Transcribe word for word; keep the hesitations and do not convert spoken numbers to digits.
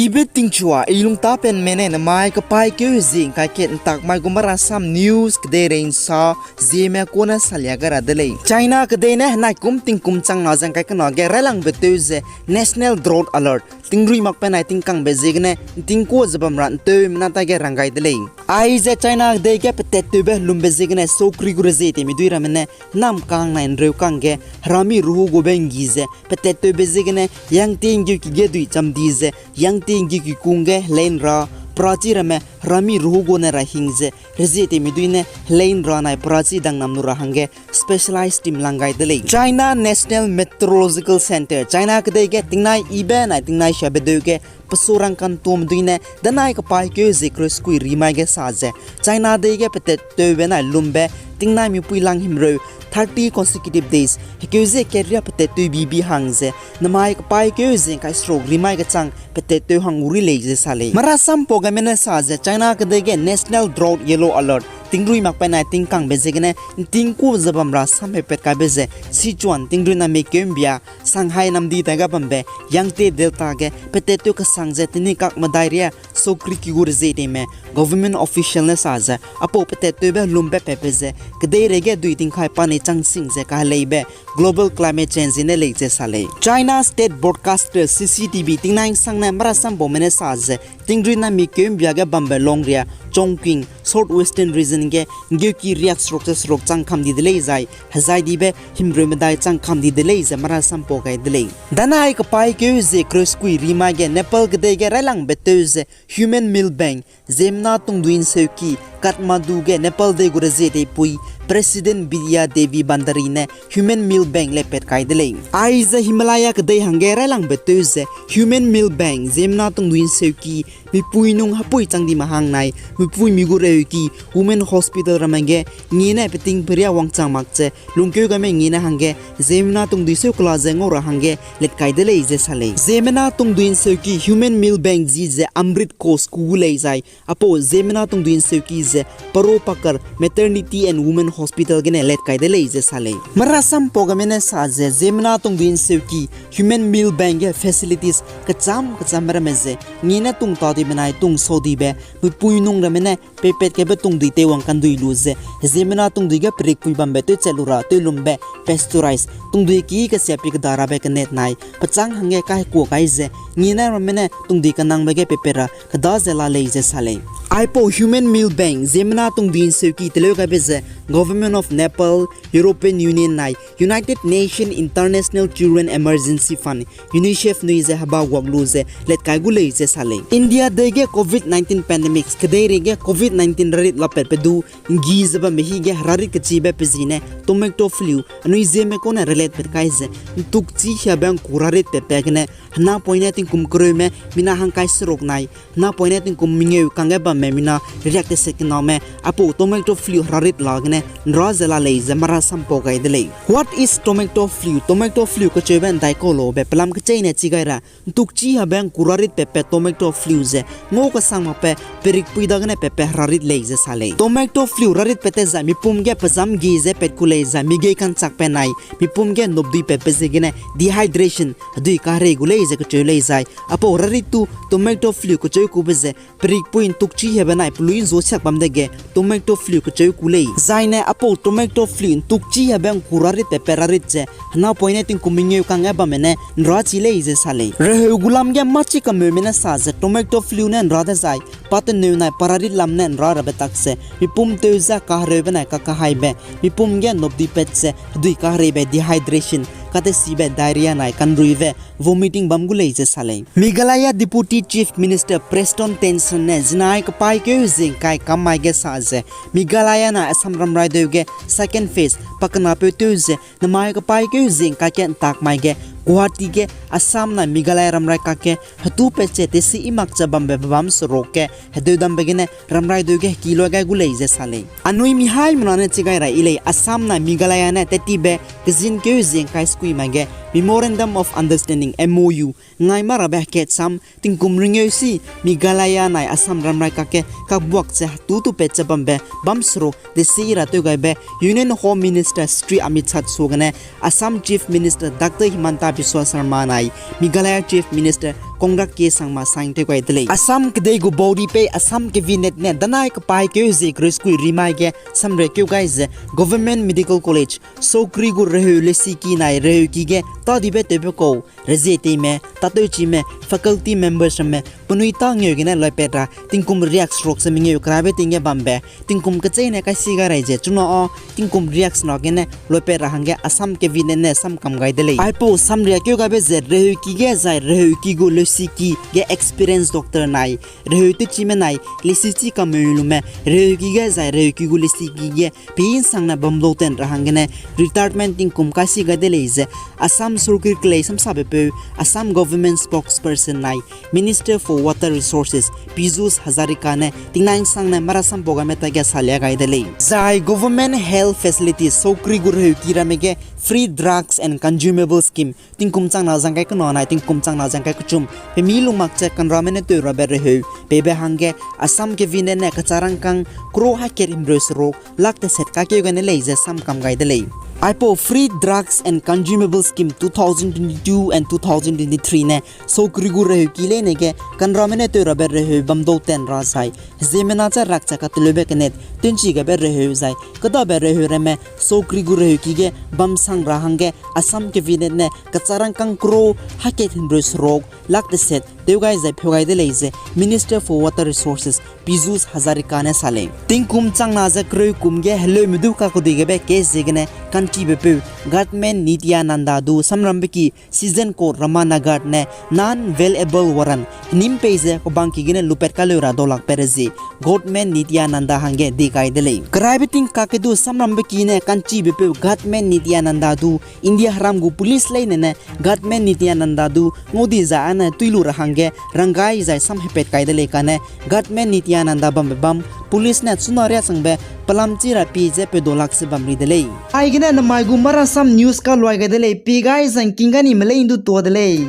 Ibe tingchua, i lungtapenme ne namai kapaîkeu hezie ngkai kat ntak mai gu marasam news kedeirei nsa zieme kune salia gai ra de lei. China kedei ne henai kum tingkum chang na ze ngkai kena ge railangbe tew ze National Drought Alert, tingrui makpe nai tingkangbe ziegene ntingkua ze bam ra nteumena ta ge rang gai de lei. Aize China kedei ge petat tewbe helumbe ziegene sokri gu rezie teimi dui ramme ne namkang nai nreukang ge herami ruhu gube nggi ze petat tewbe ziegene Yangtze nggeuki ge dui cham di ze Yangtze nggeuki kung ge helei nra perachi ramme herami ruhu gu ne ra hing ze rezie teimi dui ne helei nra nai perachi dang nam lu ra hangge specialized team lang gai de lei. China National Meteorological Centre, China kedei ge tingnai ibe nai tingnai siabe deu ge pesu rangkantuame dui ne danai kapaîkeu hezie kereu sekui ri mai ge sa ze China dei ge petat tewbe nai lumbe tingnai mipui lang himreu, thirty consecutive days, hekeu ze kat ria petat tewbi bi hang ze namai kapaîkeu hezie ngkai seruk ri mai ge chang petat tew hang gu ri lei ze sa lei. Marasam pau gaime ne sa ze China kedei ge National Drought Yellow Alert, tingrui makpe nai tingkangbe ziegene ntingkua ze bam ra samheupat kaibe ze Sichuan tingrui nami keumbia Shanghai namdi dai ga bambe Yangtze Delta ge petat tew kesang ze teni kak medai ria sokri ki gu rezie teime government official ne sa ze apau petat tewbe helumbe patbe ze kedeirei ge dui tingkai pani chang sing ze kaheleibe global climate change ne lei ze sa lei. China State Broadcaster, C C T V, tingnai nsang ne marasam paume ne sa ze tingrui nami keumbia ge bambe longria Chongqing, South Western Region ge nggeuki riak seruk ze seruk chang kam di de lei zai hezai dibe himreu medai chang kam di de lei ze marasam pau gai de lei. Danai kapaîkeu hezie kereu sekui ri mai ge Nepal kedei ge railangbe tew ze Human Milk Bank, ziemmena tungdui nseuki, Kathmandu ge Nepal dei gu rezie deipui President Bidya Devi Bhandari ne Human Milk Bank lepat kai de lei. Aize Himalaya kedei hangge railangbe tew ze Human Milk Bank, ziemmena tungdui nseuki, mipui nung hapui chang di mahang nai mipui mi gu reuki Women Hospital ramme ge ngine peting peria wangchang mak ze lungkeu gaime ngine hangge ziemmena tungdui seu kela ze ngau ra hangge let kai de lei ze sa lei. Ziemmena tungdui nseuki Human Milk Bank zi ze Amrit Kosh ku gu lei zai apau ziemmena tungdui nseuki ze Parupakar Maternity and Women Hospital gene let kai de lei ze sa lei. Marasam pau gaime ne sa ze ziemmena tungdui nseuki Human Milk Bank ge facilities kecham kecham ramme ze ngine tung ta dibe nai tung sau dibe mipui nung ramme ne peipat kebe tungdui teiwang kandui lu ze ziemmena tungdui ge perikpui bambe tewchat lu ra tewlumbe pasteurize tungdui ki kesiapi keda rabe kenet nai pechâng hangge kaikuâ kai ze ngine ramme ne tungdui kenangbe ge peipat ra keda ze la lei ze sa lei. Aipau Human Milk Bank ziemmena tungdui nseuki teleu gaibe ze Government of Nepal, European Union nai United Nations International Children Emergency Fund, UNICEF nui ze heba guak lu ze let kai gu lei ze sa lei. India dei ge Covid nineteen pandemics kedeirei ge Covid nineteen rarit lapatbe du nggi ze bambe hi ge herarit kechibe pe zi ne tomato flu anui ziemme kau ne relate pat kai ze ntukchi hiabe ngku rarit patbe gene hena poine tingkum kereume mina hangkai seruk nai hena poine tingkum mengeu kangge bamme mina riak teset kename apau tomato flu herarit la gene nra ze la lei ze marasam pau gai de lei. What is tomato flu? Tomato flu kecheube ndaikau laube pelam kecheîne chi gai ra ntukchi hiabe ngku rarit patbe tomato flu ze ngau kesang makpe perikpui dagene patbe herarit lei ze sa lei. Tomato flu rarit pat te zai mipum ge pezam gi ze pat ku lei zai migei kangchakbe nai mipum ge nopdui patbe ziegene dehydration hedui kaherei gu lei ze kecheu lei zai apau rarit tu tomato flu kecheu kube ze perikpui ntukchi hiabe nai pelui nzuasiak bam dege tomato flu kecheu ku lei. Zaine apau tomato flu ntukchi hiabe ngku rarit patbe rarit ze hena poine tingkum mengeu kangge bamme ne nra chi lei ze sa lei. Reheu gu lam ge mâchi kameume ne sa ze tomato flu ne nra dezai pa teneu nai pa rarit lam ne nra rabe tak ze mipum tew ze kahereube nai kakahaibe mipum ge nopdui pat ze hedui kahereibe dehydration katesibe diarrhea nai kanruibe vomiting bam gu lei ze sa lei. Meghalaya Deputy Chief Minister Prestone Tynsong ne zinai kapaîkeu hezie ngkai kam mai ge sa ze Meghalaya nai Assam ramrai deu ge second phase pakenapeu tew ze namai kapaîkeu hezie ngkai ge ntak mai ge Guwahati ge Assam nai Meghalaya ramrai kakge hetu pat ze tesi imak ze bambe bebâm seruk ge hedeu dambe gene ramrai deu ge heki loi gai gu lei ze sa lei. Anui mihaimena ne chi gai ra yi lei Assam nai Meghalaya ne tettibe kezinkeu hezie ngkai sekui mai ge Memorandum of Understanding, M O U, ngai ma rabe hekatsam tingkum ringeu si Meghalaya nai Assam ramrai kakge kabuak ze hetu tu pat ze bambe bam seruk desi i ra tew gaibe Union Home Minister Shri Amit Shah suagene Assam Chief Minister Doctor Himanta Biswa Sarma nai Meghalaya Chief Minister Congressman Sangma Singh tew gai de lei. Assam kedei gu baudi pei Assam cabinet ne danai kepaîkeu zie kereu sekui rimai ge samriakeu gai ze Government Medical College Sokri gu reheu lesiki nai reheuki ge tadibe tewbe kau rezie teime, tatewchime, faculty members ramme penui tâ ngeu gene loipat ra tingkum riakseruk ze mengeu keraibe ting ge bambe tingkum kecheîne kaisi gai rai ze chuna â tingkum riaksena gene loipat ra hangge Assam cabinet ne samkam gai de lei. Aipau samriakeu gaibe ze reheuki ge zai reheuki gu lesiki ge experience doctor nai, reheu tewchime nai, lesichi kameu lume, reheuki ge zai reheuki gu lesiki ge pei nsangne bam dau ten ra hanggene retirement tingkum kaisi gai de lei ze Assam sokri kelei samsabepeu, Assam government spokesperson nai, Minister for Water Resources Piyush Hazarika ne tingnai nsangne marasam pau gaime tage salia gai de lei. Zai government health facilities sokri gu reheuki ramme ge free drugs and consumable scheme tingkum changna zangkai kena nai tingkum changna zangkai kechum pemi lungmak ze kanrame ne tew rabe reheu peibe hangge Assam cabinet ne kecharangkâng crore hakat himreu seruk lakh teset kakeu gene lei ze samkam gai de lei. Aipau Free Drugs and Consumable Scheme two thousand twenty-two and two thousand twenty-three ne sokri gu reheuki leine ge kanrame ne tew rabe reheu bam dau ten ra zai heziemmena ze rak ze kateleube kenet tenchi gabe reheu zai kedabe reheu ramme sokri gu reheuki ge bam sang ra hangge Assam cabinet ne kecharangkâng crore hakat himreu seruk lakh teset tew gai zai pheu gai de lei ze Minister for Water Resources Piyush Hazarika ne sa lei. Tingkum changna ze kereu kum ge heleume du kakedui gabe case ziegene kanchibepeu Godman Nityananda du samrambe ki Sessions Court Ramanagad ne non-bailable warrant henim pei ze kebangki gene lupat kaleu ra daulakbe rezie Godman Nityananda hangge di gai de lei. Keraibe tingkak ge du samrambe ki ne kanchibepeu Godman Nityananda du India heram gu police leine ne Godman Nityananda du ngau di zai ane tui lu ra hangge ranggai zai samhepat kai de lei kane Godman Nityananda bambe bam police ne chuna riâ changbe pelamchi ra pie ze pedolak ze bam ri de lei. Aigene namai gu marasam news kaluai gai de lei, pie gai zangking ga nime lei ndu tuâ de lei.